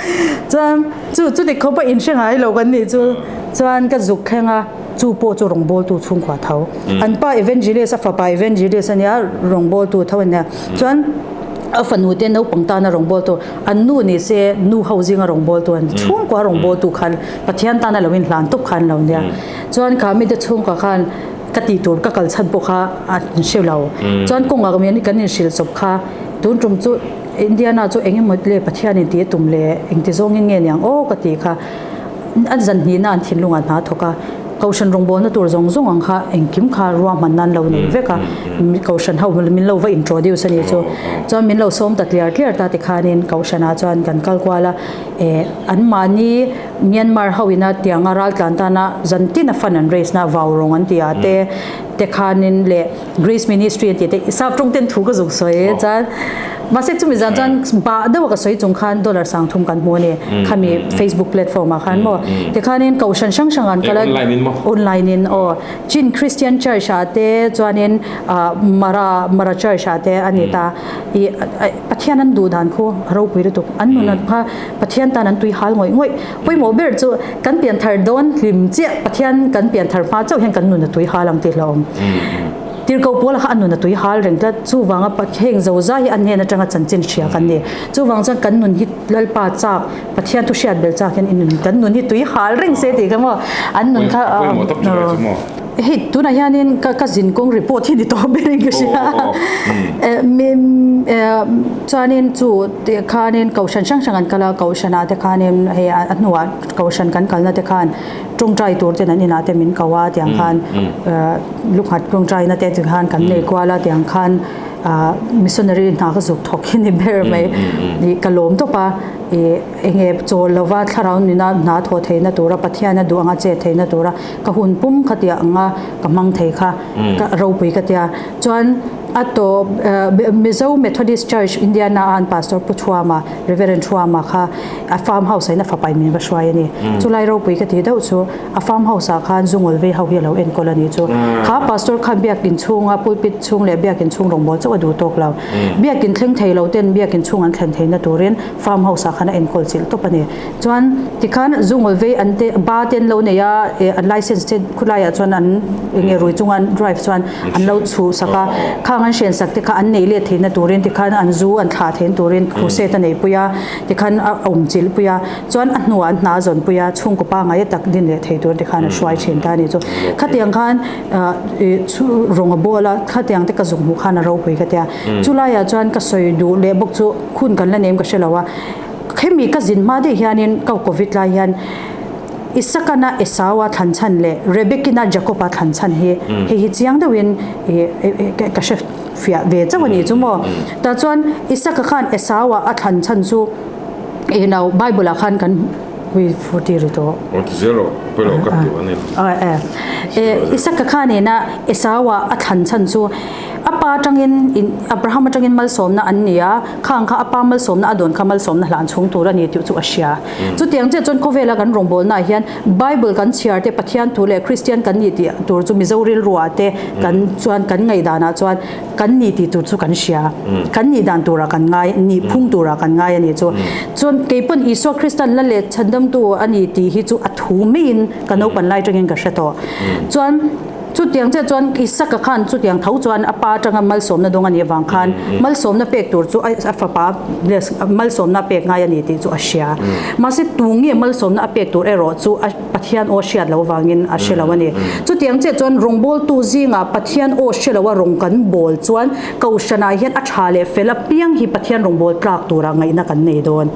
chuan chu chuti khawpa inhre ngai lo kan nih chu chuan ka zuk thleng a. Chu pawh chu rawngbawltu chhungkua tho. An pa evangelist, a fapa evangelist a nia, rawngbawltu tho a nia. Chuan a fanu te naupang tana rawngbawltu, an nu ni se nu ho zinga rawngbawltu an chhungkua rawngbawltu khan Pathian tana lo inhlan tawp khan lo nia. Chuan kha mite chhungkua khan ka tih tur ka kal chhan pawh kha an hre lo. Chuan kawngah min kan inhrilh chawp kha tun tum chu Indiana chu eng emaw le Pathianin tih a tum le engti zawngin nge niang aw ka tih kha. An zan hnihna an thinlungah hna thawk a, Kohhran rawngbawlna tur zawng zawng ang kha engkim kha ruahman nan lo nei vek a, Kohhran ho min lo va introduce a nih chu. Chuan min lo sawm ta tliar tliar ta tikhanin Kohhranah chuan kan kal kual a, eh anmahni Myanmar ho ina tianga raltlan tana zan tina fund an raise na vau rawng an tih ah te te khanin leh Grace Ministry an tih te sap tawng ten thu ka zuk sawi e chuan mahse chumi zan chuan bah deuh a ka sawi chung khan dollar sang thum kan hmu a ni khami Facebook platform ah khan maw tikhanin kohhran hrang hrang an kal a online in aw Chin Christian Church ah te chuanin ah Mara Mara Church ah te a ni ta ih Pathian an duh dan khu a ropui lutuk an nun an kha Pathian tan an tui hal ngawih ngawih pawimawh ber chu kan pianthar dawn hlim chiah Pathian kan pianthar hma chauh hian kan nun a tui hal ang tih hlauhawm. Tirhkoh Paula kha a nun a tui hal reng tlat. Chuvanga heng zozai hi a hnen atanga chanchin hria kan ni. Chuvang chuan kan nun hi Lalpa chak, Pathian thu hriat bel chak hian i nun kan nun hi tui hal reng se tih kha maw an nun kha Pawimawh tak chu chu maw. Hei tunah hianin ka ka zinkawng report hi ni tawh ber in ka hria. Chuanin chu khanin kohhran hrang hrang an kal a, kohhranah te khanin hei a hnuah kohhran kan kalna te khan tawngtai tur ten an inah te min ko a tiang khan lunghat tawngtaina te tikhan kan nei kual a tiang khan missionary hna ka zuk thawk hi ni ber mai ih ka lawm tawp a ih enge chawl lova thlarau nuna hna thawh theihna tura Pathian a duh anga chet theihna tura ka hun pum kha tiah anga ka hmang thei kha ka ropui ka tia chuan a tawp Mizo Methodist Church Indiana a an pastor Pu Thuama Reverend Thuama kha a farm house ah in a fapa in min va hruai a ni. Chulai ropui ka tih deuh chu a farm house ah khan zungawl vei ho hi a lo enkawl a nih chu. Kha pastor khan biakin chhunga pulpit chhung leh biakin chhung rawngbâwl chauh a duh tawk lo. Biakin thleng thei lo ten biakin chhung an thlen theihna turin farm house ah khan a enkawl chilh tawp a ni. Chuan tikhan zungawl vei an te ba te an lo nei a eh an license te khulaiah chuan an eng nge rui chunga an drive chuan an lo chhuh sak a. Khang an hrensak te kha an neih let theihna turin tikhan an zu an thlah theihna turin crusade a neihpui a. Tikhan a awm chilh pui a, chuan a hnuah an hna a zawn pui a, chhungkaw pangngai a tak din leh thei tur tikhan a hruai thin ta a ni chu. Khatiang khan rawng a bawl a, khatiang te ka zuk hmuh khan a ropui ka tia. Chulaiah chuan ka sawi duh leh bawk chu hun kan la nem ka hre lo a, hemi ka zin hma daih hianin ka covid lai hian Isakana Esau-a thlan chhan leh Rebekina Jakob-a thlan chhan hi hei hi chiang deuhin ka hre fiah ve chauh a nih chu maw. Tah chuan Isaka khan Esau-a a thlan chhan chu ih no Bible-ah khan kan hui 40 ri tawh. Aw ti zel rawh, pawi loh ka duh a ni. Isaka khan ina Esau-a a thlan chhan chu a pa atangin Abraham atangin malsawmna an ni a, khang kha a pa malsawmna a dawn kha malsawmna hlan chhung tur a ni tih chu a hria. Chutiang chiah chuan khawvela kan rawngbawlnaah hian Bible kan chhiar te, Pathian thu leh Kristian kan nih tih tur chu Mizo rilruah te kan chuan kan ngaihdanah chuan kan nih tih tur chu kan hria. Kan nih dan turah kan ngai, nih phung turah kan ngai a nih chu. Chuan kei pawn Isua Kristan la leh chhandamtu a ni tih hi chu a thu maiin ka naupan lai atangin ka hre tawh. Chuan Chutiang chiah chuan Isaka khan chutiang tho chuan a pa atanga malsawmna dawng a nih avang khan malsawmna pek tur chu a fapa malsawmna a pek ngai a ni tih chu a hria. Mahse tu nge malsawmna a pek tur erawh chu a Pathian aw hriat loh avangin a hre lo a ni. Chutiang chiah chuan rawngbawltu zingah Pathian aw hre loa rawng kan bawl chuan Kohhranah hian a tha leh fel apiang hi Pathian rawngbâwl tlâk tura ngaihna kan nei dawn.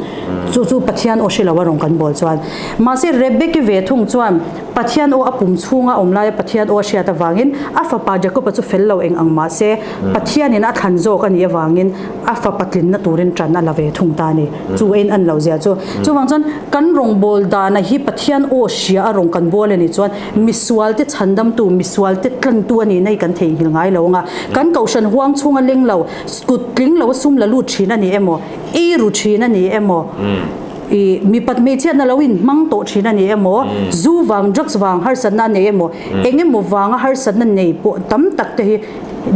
Chu chu Pathian aw hre loa rawng kan bawl chuan. Mahse Rebeki ve thung chuan Pathian aw a pum chhunga awm laia Pathian aw a hriat. hriat avangin a fapa Jakob-a chu fel lo eng ang mah se Pathianin a thlan zawk a nih avangin a fapa tlinna turin ṭan a la ve thung ta a ni. Chu a in an lo zia chu. Chuvang chuan kan rawngbâwl dana hi Pathian aw hria a rawn kan bawl a nih chuan misualte chhandamtu, misualte tlantu a nihna hi kan theihnghilh ngai lo ang a. Kan kohhran huang chhunga leng lo, kut tling lo a sum la lut thin a ni emaw, ei ru thin a ni emaw, ih mipat hmeichhiatna lo inhmang tawh thin a ni emaw, zu vang, drugs vang harsatna a nei emaw, eng emaw vanga harsatna nei pawh tam tak te hi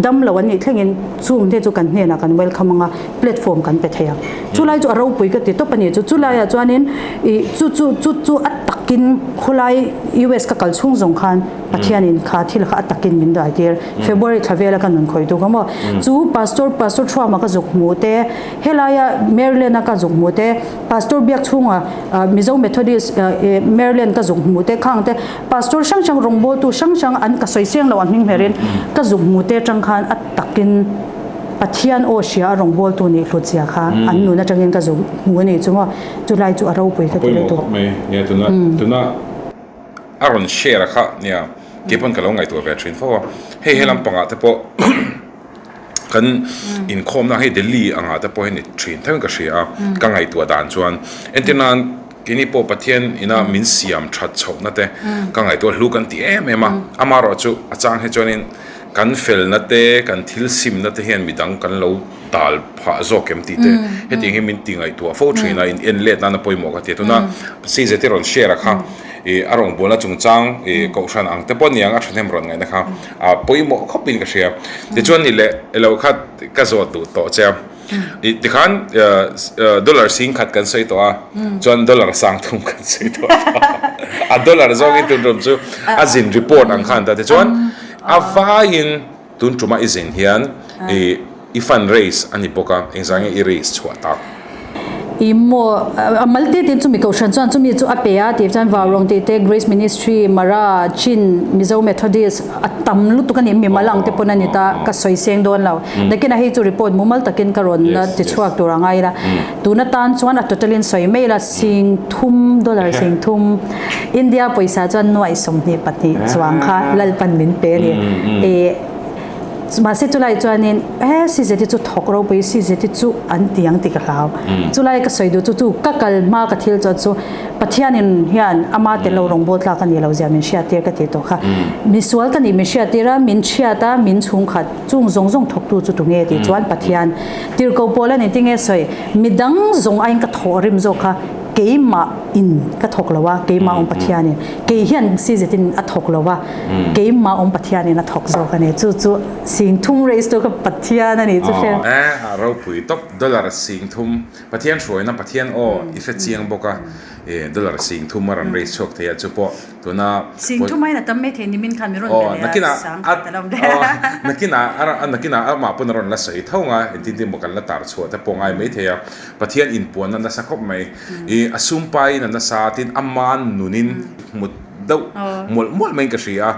dam lo an nih thlengin chung te chu kan hnenah kan welcome ang a, platform kan pe thei ang. Chulai chu a ropui ka ti tawp a ni chu. Chulaiah chuanin ih chu chu chu chu a takin khawlai US ka kal chhung zawng khan Pathianin kha thil kha a takin min dai tir. February thla vela ka nun khawih tuk a maw. Chu Pastor Pastor Thuama ka zuk hmu te, helaia Maryland a ka zuk hmu te, Pastor Biak chhunga Mizo Methodist Maryland ka zuk hmu te khang te, Pastor hrang hrang rawngbawltu hrang hrang an ka sawi seng lo a hming hmerin ka zuk hmu te atang khan a takin Pathian aw hria a rawngbawltu nih hlut zia kha an nun atangin ka zuk hmu a nih chu maw. Chulai chu a ropui ka ti lutuk. A pawimawh khawp mai. Nia tuna tuna a rawn share a kha nia keipawn ka lo ngaihtuah ve thin fo a. Hei he lampangah te pawh kan inkhawmna hei Delhi angah te pawh hi ni thin tho in ka hria a ka ngaihtuah dan chuan entir nan Keini pawh Pathian ina min siam that chhohna te ka ngaihtuah hlu kan ti em em a, amaherawhchu a chang hi chuanin kan felna te, kan thil simna te hian midang kan lo dal phah zawk em tih te hetiang hi min ti ngaihtuah fo thin a, in en let nana pawimawh ka ti a. Tuna CZ rawn share a kha ih a rawngbawlna chungchang ih kohhran ang te pawh niang a thahnem rawn ngaihna kha a pawimawh khawpin ka hria. Tichuan ni leh elo kha ka zawt duh tawh che a. Tikhan dollar sing khat kan sawi tawh a, chuan dollar sang thum kan sawi tawh a. A dollar zawngin tun tum chu a zin report ang khan ta. Tichuan a vaiin tun tuma i zin hian i fund raise a ni bawk a, engzah nge i raise chhuah tak? I maw a mal te tin chumi kohhran chuan chumi chu a pe a tih chuan Vaurawng tih te Grace Ministry, Mara, Chin, Mizo Methodist a tam lutuk a ni mimal ang te pawn a ni ta ka sawi seng dawn lo. Nakinah hei chu report mumal takin ka rawn la ti chhuak tur a ngai ila tun atan chuan a total in sawi mai ila sing thum dollar sing thum India pawisa chuan nuaih 22 chuang kha Lalpan min pe a ni. Ih Mahse chulai chuanin he CZ hi chu thawk ropui CZ hi chu an ti ang tih ka hlau. Chulai ka sawi duh chu chu ka kal hma ka thil chuan chu Pathianin hian ama tel lo rawngbâwl tlak a nih lo zia min hriattir ka tih tawh kha. Misual ka nih min hriattir a, min chhiat a, min chhungkhat chung zawng zawng thawktu chu tunge tih chuan Pathian tirhkoh pawl a ni tinge sawi midang zawng aiin ka thawh rim zawk kha keimah in ka thawk lo a, keimah awm Pathianin kei hian CZ in a thawk lo a. Keimah awm Pathianin a thawk zawk a ni. Chu chu sing thum raise tu kha Pathian a ni chu hre. Aw a ropui tawp dollar sing thum Pathian hruaina Pathian aw i hre chiang bawk a e dollar sing thum a rawn raise chhuak thei a chu pawh tuna Sing thum aiin a tam mai thei nimin khan mi rawn be leh a sang khat a lo awm leh a. Nakinah a nakinah amah pawn a rawn la sawi tho ang a engtin tin maw kan la tar chhuah te pawh ngai mai thei a Pathian inpuanna nasa khawp mai i a sumpaiin a nasa tin ama nunin hmut deuh mawlh mawlh maiin ka hria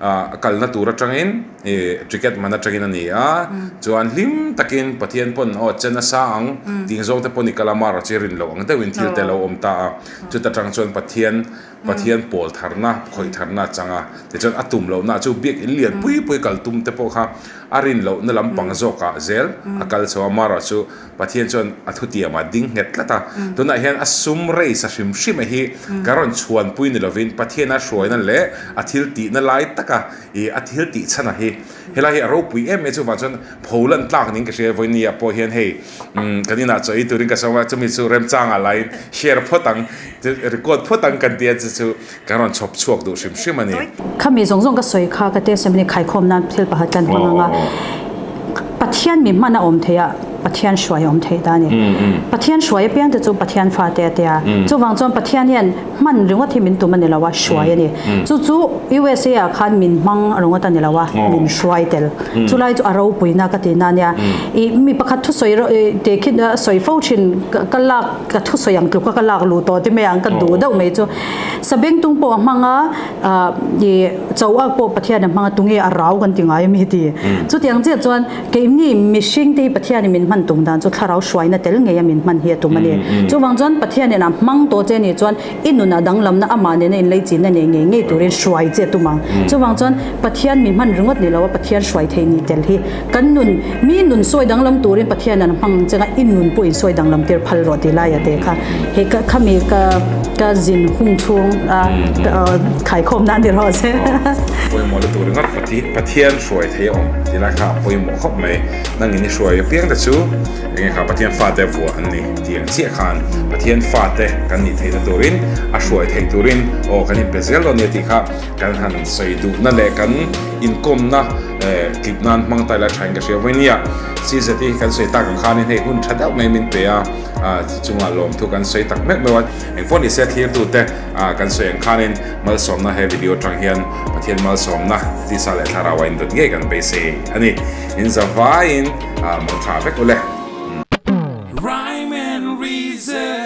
a, a kalna tur atangin ih ticket man atangin a ni a, chuan hlim takin Pathian pawn aw che nasa ang tih zawng te pawn i kal a, mara chi rin loh ang deuhin thil te lo awm ta a, chuta tang chuan Pathian Pathian pawl tharna khawih tharna a chang a, tichuan a tum lohna chu biakin lian pui pui kal tum te pawh kha a rin lohna lampang zawkah zel a kal chho a, mara chu Pathian chuan a thutiamah ding nghet tlat a, tunah hian a sum race a hrim hrim a hi ka rawn chhuanpui ni lovin Pathian a hruaina leh a thil tihna lai taka ih a thil tih chhan a hi helai hi a ropui em em chuvang chuan pholan tlak niin ka hria vawinia pawh hian hei umm kan inah chaw ei turin ka sawm a chumi chu remchangah laiin share phawt ang record phawt ang kan tia chu chu kan rawn chhawp chhuak duh hrim hrim a ni. Khami zawng zawng ka sawi kha ka testimony khaikhawm nan thil pakhat kan hmang ang a, Pathian mi hman a awm theih a, Pathian hruai a awm theih ta a ni. Pathian hruai apiang te chu Pathian fate a tia. Chuvang chuan Pathian hian hman ringawt hi min tum a ni lo a, hruai a ni. Chu chu USA ah khan min hmang ringawt a ni lo a, min hruai tel. Chulai chu a ropuina ka tihna a nia. Ih mi pakhat thusawi tehkhin sawi fo thin ka lak ka thusawi ang tluka ka lak luh tawh te mai ang ka duh deuh mai chu Sabengtung pawh a hmang a ih cho ak pawh Pathian a hmang a tunge a rau kan ti ngai a mi ti. Chutiang chiah chuan keini mihring te hi Pathianin min hman tum dan chu thlarau hruaina tel ngei a min hman hi a tum a ni. Chuvang chuan Pathianin a hmang tawh che nih chuan i nun. nunah danglamna amah nena inleichinna nei ngei ngei turin hruai che a tum ang. Chuvang chuan Pathian mi hman ringawt ni lo a Pathian hruai thei ni tel hi kan nun, mi nun sawi danglam turin Pathian an hmang ang cheng a, i nun pawh insawi danglam tir phal rawh tih laia te kha hei ka khami ka ka zin hung chhung a khaikhawm nan ni rawh se. Pawimawh lutuk ringawt Pathian hruai thei a awm tih lai kha a pawimawh khawp mai. Nangin i hruai apiang te chu enge kha Pathian fate vuah an ni tih ang chiah khan Pathian fate kan nih theihna turin a hruai theih turin aw kan inpe zel dawn nia tih kha kan han sawi duhna leh kan inkawmna tlip nan hmang ta ila thain ka hria vawi nia. CZ hi kan sawi tak ang khanin hei hun tha deuh mai min pe a, chungah lawmthu kan sawi tak meuh meuh a. Engpawh ni se thlirtute kan sawi ang khanin malsawmna he video atang hian Pathian malsawmna tisa leh thlarau a indawt ngei kan beisei a ni. In za vaiin mawng tha vek ule. Rhyme and reason.